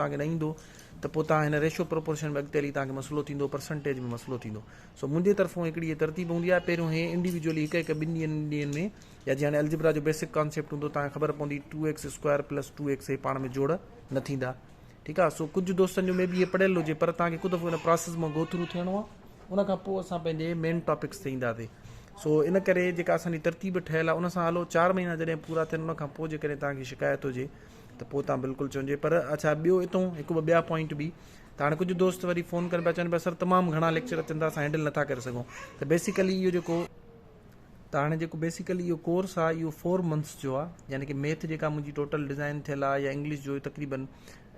توهان کي نه ايندو ته پوء توهان هن ريشو پروپورشن ۾ اڳتي هلي توهان کي مسئلو ٿيندو پرسنٽيج ۾ مسئلو ٿيندو سو منهنجي طرفون هڪڙي هي ترتيب هوندي آهي پهريون هي انڊيويجولي هڪ هڪ ٻن ڏينهن ڏينهن ۾ يا جيئن هاڻي الجبرا جو بيسڪ ڪانسيپٽ هوندو توهان کي خبر پوندي two x square plus two x هي پاڻ ۾ جوڙ نه ٿيندا ٺيڪ آهي سو ڪجهه دوستن جو مي بي هي پڙهيل هجي پر توهان کي هڪ دفعو ان پراسيس مان گو ٿرو ٿيڻو آهي ان کان پوء اسان پنهنجي مين ٽاپڪس تي اينداسين سو ان ڪري جيڪا اسان جي ترتيب ٺهيل آهي ان سان هلو چار مهينا جڏهن پورا ٿين ان کان پوء جيڪڏهن توهان کي شڪايت هجي ته پوء توهان بلڪل چونجي پر اڇا ٻيو اتو هڪ ٻه ٻيا پوائنٽ به ته هاڻي ڪجهه دوست وري فون ڪن پيا چون پيا سر تمام گهڻا ليڪچر اچن ٿا اسان هينڊل نٿا ڪري سگهون ته بيسيڪلي اهو جيڪو ته هاڻي جيڪو بيسيڪلي اهو ڪورس آهي اهو فور منٿس جو آهي يعني ڪي ميٿ جيڪا منهنجي ٽوٽل ڊزائن ٿيل آهي يا انگلش جو تقريبن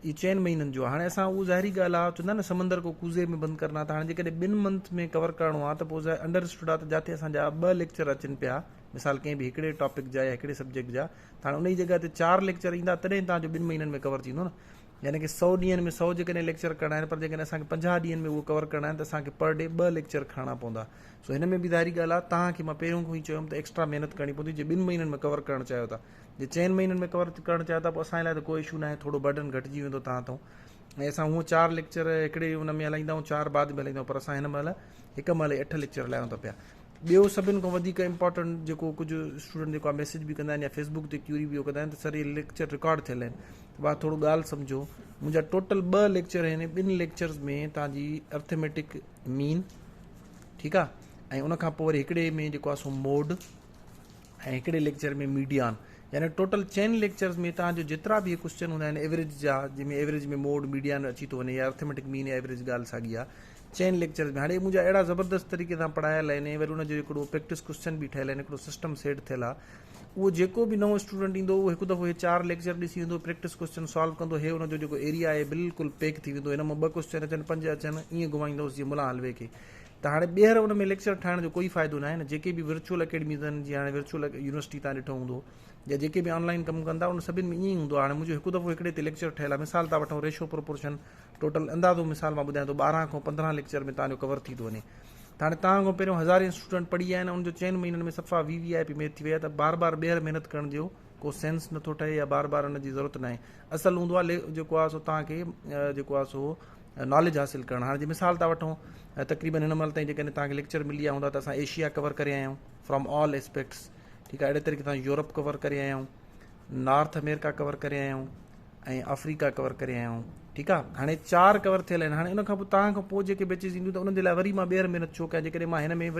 اهو چئن مهينن جو آهي هاڻي اسان اهو ظاهري ڳالهه آهي چوندا نه سمندر ڪو ڪوزي ۾ بند ڪرنا ته هاڻي جيڪڏهن ٻن منٿ ۾ ڪور ڪرڻو آهي ته پوء انڊر اسٽوڊ آهي ته جاتي اسان جا ٻه ليڪچر اچن پيا مثال ڪنهن به هڪڙي ٽاپڪ جا يا هڪڙي سبجيڪٽ جا ته هاڻي انهي جڳهه تي چار ليڪچر ايندا تڏهن توهان جو ٻن مهينن ۾ ڪور ٿيندو نه يعني ڪي سو ڏينهن ۾ سو جيڪڏهن ليڪچر ڪرڻا آهن پر جيڪڏهن اسان کي پنجاهه ڏينهن ۾ اهو ڪور ڪرڻا آهن ته اسان کي پر ڊي ٻه ليڪچر کڻڻا پوندا سو هن ۾ به ظاهري ڳالهه آهي توهان کي مان پهريون کان ئي چيم ته ايڪسٽرا محنت ڪرڻي پوندي جي ٻن مهينن ۾ ڪور ڪرڻ چاهيو ٿا جي چئن مهينن ۾ ڪور ڪرڻ چاهيو ٿا پوء اسان جي لاء ته ڪو اشو ناهي ٿورو برڊن گهٽجي ويندو توهان تان ۽ اسان هونء چار ليڪچر هڪڙي ان ۾ هلائيندا آهيون چار بعد ۾ هلائيندا آهيون پر اسان هن مهل هڪ مهل ئي اٺ ليڪچر هلايون ٿا پيا ٻيو سڀن کان وڌيڪ امپارٽنٽ جيڪو ڪجهه اسٽوڊنٽ جيڪو ميسج به ڪندا آهن يا فيسبوڪ تي ڪيوري به ڪندا آهن ته سر هي ليڪچر رڪارڊ ٿيل آهن ته ڀاء ٿورو ڳالهه سمجهو منهنجا ٽوٽل ٻه ليڪچر آهن ٻن ليڪچرز ۾ توهان جي ارٿميٽڪ مين ٺيڪ آهي ۽ ان کان پوء وري هڪڙي ۾ جيڪو آهي سو موڊ ۽ هڪڙي ليڪچر ۾ ميڊيان يعني ٽوٽل چئن ليڪچرز ۾ توهان جو جيترا به ڪوسچن هوندا آهن ايوريج جا جنهن ۾ ايوريج ۾ موڊ ميڊيان اچي ٿو وڃي يا ارٿميٽڪ مين يا ايوريج ڳالهه ساڳي آهي چئن ليڪچرز ۾ هاڻي منهنجا اهڙا زبردست طريقي سان پڙهايل آهن وري ان جو هڪڙو پريڪٽس ڪوسچن به ٺهيل آهن هڪڙو سسٽم سيٽ ٿيل آهي اهو جيڪو به نئون اسٽوڊنٽ ايندو اهو هڪ دفعو هي چار ليڪچر ڏسي ويندو پريڪٽس ڪوسچن سالو ڪندو هي ان جو جيڪو ايريا آهي بلڪل پيڪ ٿي ويندو هن مان ٻه ڪوسچن اچن پنج اچن ائين گهمائيندوس جيئن ملان حلوي کي ته هاڻي ٻيهر ان ۾ ليڪچر ٺاهڻ جو ڪوئي فائدو ناهي نه جيڪي به ورچوئل اڪيڊميز آهن جيئن هاڻي ورچوئل يونيورسٽي تان ڏٺو هوندو يا جيڪي به آن لائن ڪم ڪن ٿا ان سڀن ۾ ائين ئي هوندو آهي هاڻي منهنجو هڪ دفعو هڪڙي تي ليڪچر ٺهيل آهي مثال تان وٺون ريشو پروپورشن ٽوٽل اندازو مثال مان ٻڌايان ٿو 12 کان 15 ليڪچر ۾ تان جو ڪور ٿي ٿو وڃي ته هاڻي تان کان پهريون هزارين اسٽوڊنٽ پڙهي آيا آهن ان جو چئن مهينن ۾ صفا وي وي آء پي ميٿ ٿي وئي آهي ته بار بار ٻيهر محنت ڪرڻ جو ڪو سينس نٿو ٺهي يا بار بار ان جي ضرورت ناهي اصل هوندو آهي جيڪو آهي سو تان کي جيڪو آهي سو ناليج حاصل ڪرڻ هاڻي جي مثال ٿا وٺون تقريبن هن مهل تائين جيڪڏهن توهان کي ليڪچر ملي ويا هوندا ته اسان ايشيا ڪور ڪري آيا آهيون فرام آل اسپيڪٽس ٺيڪ آهي اهڙي طريقي سان يورپ ڪور ڪري آيا آهيون نارٿ آمريڪا ڪور ڪري آيا آهيون ۽ آفريڪا ڪور ڪري آيا آهيون ٺيڪ آهي هاڻي چار ڪور ٿيل آهن هاڻي ان کان پوء توهان کان پوء جيڪي بيچز اينديون ته انهن جي لاء وري مان ٻيهر محنت ڇو ڪيان جيڪڏهن مان هن ۾